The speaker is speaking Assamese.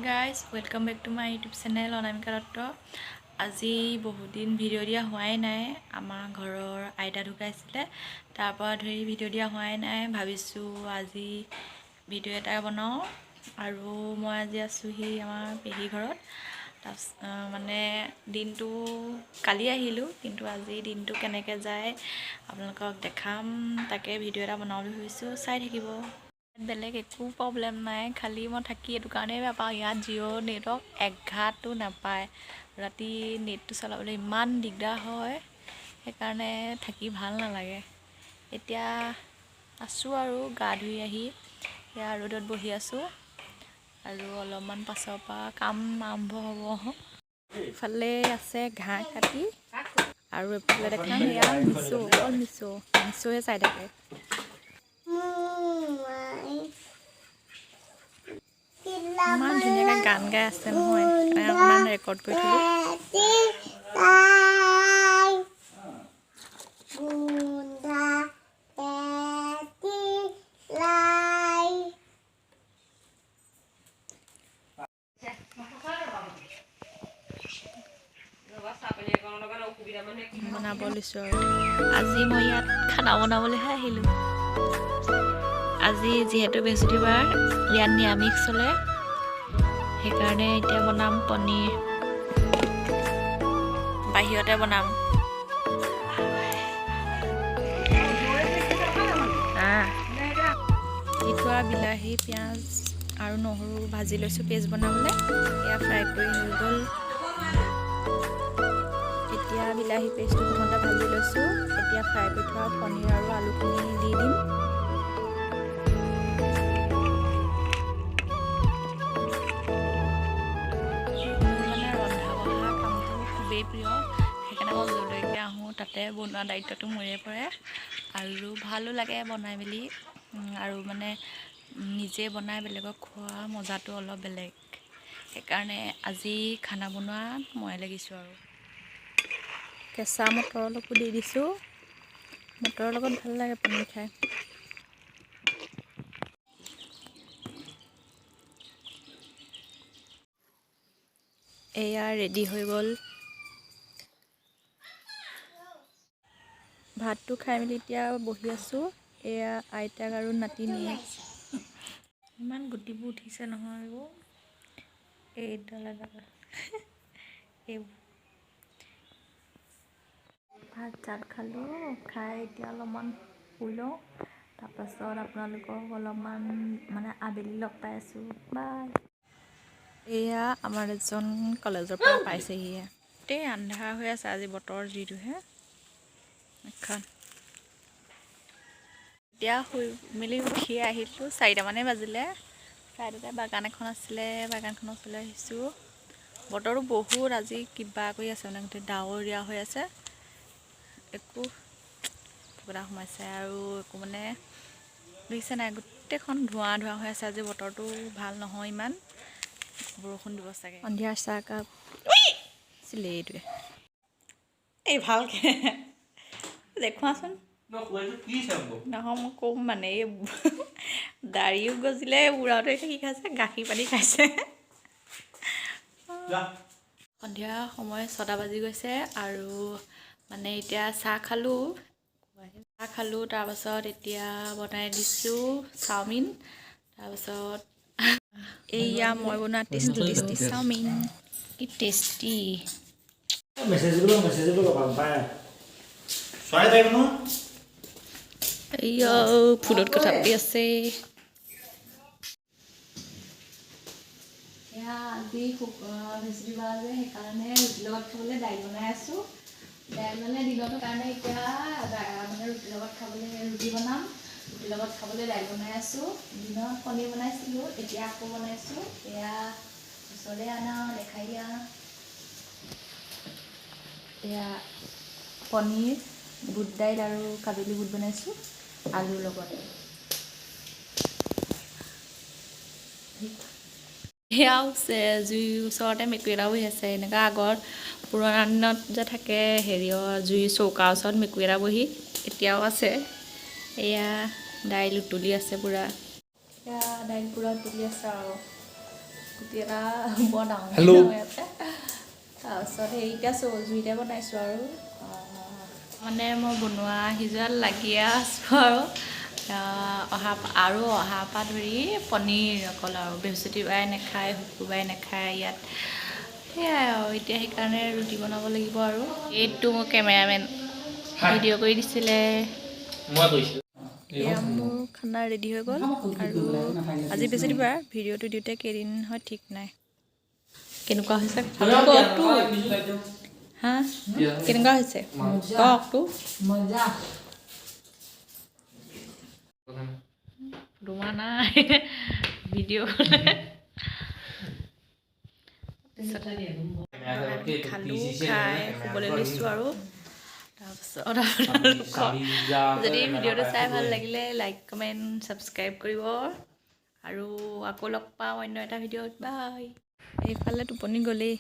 Guys, welcome back to my YouTube channel Anamika Dutta. আজি বহুত দিন ভিডিঅ' দিয়া হোৱাই নাই। আমাৰ ঘৰৰ আইতা ঢুকাইছিলে, তাৰপৰা ধৰি ভিডিঅ' দিয়া হোৱাই নাই। ভাবিছোঁ আজি ভিডিঅ' এটা বনাওঁ। আৰু মই আজি আছোঁহি আমাৰ পেহী ঘৰত। তাৰপিছত মানে দিনটো কালি আহিলোঁ, কিন্তু আজি দিনটো কেনেকৈ যায় আপোনালোকক দেখাম, তাকে ভিডিঅ' এটা বনাওঁ বুলি ভাবিছোঁ। চাই থাকিব। বেলেগ একো প্ৰব্লেম নাই, খালি মই থাকি এইটো কাৰণেই বেয়া পাওঁ, ইয়াত জিঅ' নেটৱৰ্ক এঘাটো নাপায়। ৰাতি নেটটো চলাবলৈ ইমান দিগদাৰ হয়, সেইকাৰণে থাকি ভাল নালাগে। এতিয়া আছোঁ আৰু গা ধুই আহি এয়া ৰ'দত বহি আছোঁ আৰু অলপমান পাছৰ পৰা কাম আৰম্ভ হ'ব। ইফালে আছে ঘাঁহ কাটি আৰু এইফালে দেখাম, এয়া মিছু, অকল মিছু মিছুহে চাই থাকে। ইমান ধুনীয়াকৈ গান গাই আছে নহয়, সেইকাৰণে অকণমান ৰেকৰ্ড কৰি থ'লোঁ। বনাব লৈছোঁ আৰু আজি মই ইয়াত খানা বনাবলৈহে আহিলোঁ। আজি যিহেতু বৃহস্পতিবাৰ, ইয়াত নিৰামিষ চলে, সেইকাৰণে এতিয়া বনাম পনীৰ, বাহিৰতে বনাম। দি থোৱা বিলাহী, পিঁয়াজ আৰু নহৰু ভাজি লৈছোঁ পেষ্ট বনাবলৈ। এয়া ফ্ৰাই কৰি হৈ গ'ল। এতিয়া বিলাহী পেষ্টটো প্ৰথমতে ভাজি লৈছোঁ। এতিয়া ফ্ৰাই কৰি থোৱা পনীৰ আৰু আলুখিনি দি দিম। মোৰ মানে ৰন্ধা বঢ়া কামটো খুবেই প্ৰিয়, সেইকাৰণে মই য'লৈকে আহোঁ তাতে বনোৱা দায়িত্বটো মোৰে পৰে আৰু ভালো লাগে বনাই মেলি। আৰু মানে নিজে বনাই বেলেগক খোৱা মজাটো অলপ বেলেগ, সেইকাৰণে আজি খানা বনোৱাত ময়ে লাগিছোঁ। আৰু কেঁচা মটৰ অলপো দি দিছোঁ। মটৰৰ লগত ভাল লাগে পনীৰ খাই। এয়া ৰেডি হৈ গ'ল। ভাতটো খাই মেলি এতিয়া বহি আছোঁ। এয়া আইতাক আৰু নাতিনীয়েক। ইমান গুটিবোৰ উঠিছে নহয় এইবোৰ, এইডাল এডাল এইবোৰ। ভাত চাত খালোঁ, খাই এতিয়া অলপমান শুই লওঁ, তাৰপাছত আপোনালোকক অলপমান মানে আবেলি লগ পাই আছোঁ। বাই। এয়া আমাৰ এজন কলেজৰ পৰা পাইছেহিহে। গোটেই আন্ধাৰ হৈ আছে আজি বতৰ যিটোহে এখন। এতিয়া শুই মেলি উঠি আহিলোঁ, 4টামানেই বাজিলে। ছাইডতে বাগান এখন আছিলে, বাগানখনৰ ওচৰলৈ আহিছোঁ। বতৰটো বহুত আজি কিবা কৰি আছে, মানে গোটেই ডাৱৰীয়া হৈ আছে, একো কিবা সোমাইছে আৰু একো মানে দেখিছে নাই, গোটেইখন ধোঁৱা ধোঁৱা হৈ আছে। আজি বতৰটো ভাল নহয় ইমান, বৰষুণ দিব চাগে। সন্ধিয়াৰ চাহকাপ আছিলে এইটোৱে। এই ভালকে দেখুৱাচোন। নহয়, মই ক'ম মানে এই দাড়িও গজিলে, বুঢ়াটো এতিয়া কি খাইছে, গাখীৰ পানী খাইছে। সন্ধিয়া সময় 6টা বাজি গৈছে আৰু মানে এতিয়া চাহ খালোঁ, চাহ খালোঁ। তাৰপাছত এতিয়া বনাই দিছোঁ চাওমিন। তাৰপাছত এইয়া মই বনোৱা টেষ্টি টেষ্টি চাওমিন, কি টেষ্টি। মেছেজ পায়। এইয়া ফোনত কথা পাতি আছে। এয়া আজি বৃহস্পতিবাৰ যে, সেইকাৰণে ৰুটিৰ লগত খাবলৈ দাইল বনাই আছোঁ। দাইল মানে দিনটোৰ কাৰণে এতিয়া মানে ৰুটিৰ লগত খাবলৈ ৰুটি বনাম, ৰুটিৰ লগত খাবলৈ দাইল বনাই আছোঁ। দিনত পনীৰ বনাইছিলোঁ, এতিয়া আকৌ বনাইছোঁ। এয়া ওচৰলৈ আনা, দেখাই দিয়া। এয়া পনীৰ, বুট দাইল আৰু কাবেলি বুট বনাইছোঁ আলুৰ লগত। সেয়াও জুইৰ ওচৰতে মেকুৰী এটা বহি আছে। এনেকুৱা আগৰ পুৰণা দিনত যে থাকে হেৰিয়ৰ জুইৰ চৌকাৰ ওচৰত মেকুৰী এটা বহি, এতিয়াও আছে। এয়া দাইল উতলি আছে পূৰা, এয়া দাইল পূৰা উতলি আছে আৰু। গুটি এটা বৰ ডাঙৰ Hello. হৈ আছে। তাৰপিছত সেই এতিয়া জুইতে বনাইছোঁ আৰু মানে মই বনোৱা সিজোৱাত লাগিয়ে আছোঁ আৰু অহা আৰু অহাৰ পৰা ধৰি পনীৰ অকল আৰু বৃহস্পতিবাৰে নাখায়, শুকুৰবাৰে নাখায় ইয়াত, সেয়াই আৰু। এতিয়া সেইকাৰণে ৰুটি বনাব লাগিব। আৰু এইটো মোৰ কেমেৰামেন ভিডিঅ' কৰি দিছিলে। মই কৰিছিলোঁ। এয়া মোৰ খানা ৰেডি হৈ গ'ল। আৰু আজি বৃহস্পতিবাৰ, ভিডিঅ'টো দিওঁতে কেইদিন হয় ঠিক নাই। কেনেকুৱা হৈছে কওকতো। হা, কেনেকুৱা হৈছে কওকতো। মজা। ডুমা নাই ভিডিঅ'। খালোঁ, খাই শুবলৈ লৈছোঁ। আৰু তাৰপিছত আপোনালোকক যদি ভিডিঅ'টো চাই ভাল লাগিলে লাইক, কমেণ্ট, ছাবস্ক্ৰাইব কৰিব। আৰু আকৌ লগ পাওঁ অন্য এটা ভিডিঅ'ত। বাই। এইফালে টোপনি গ'লেই।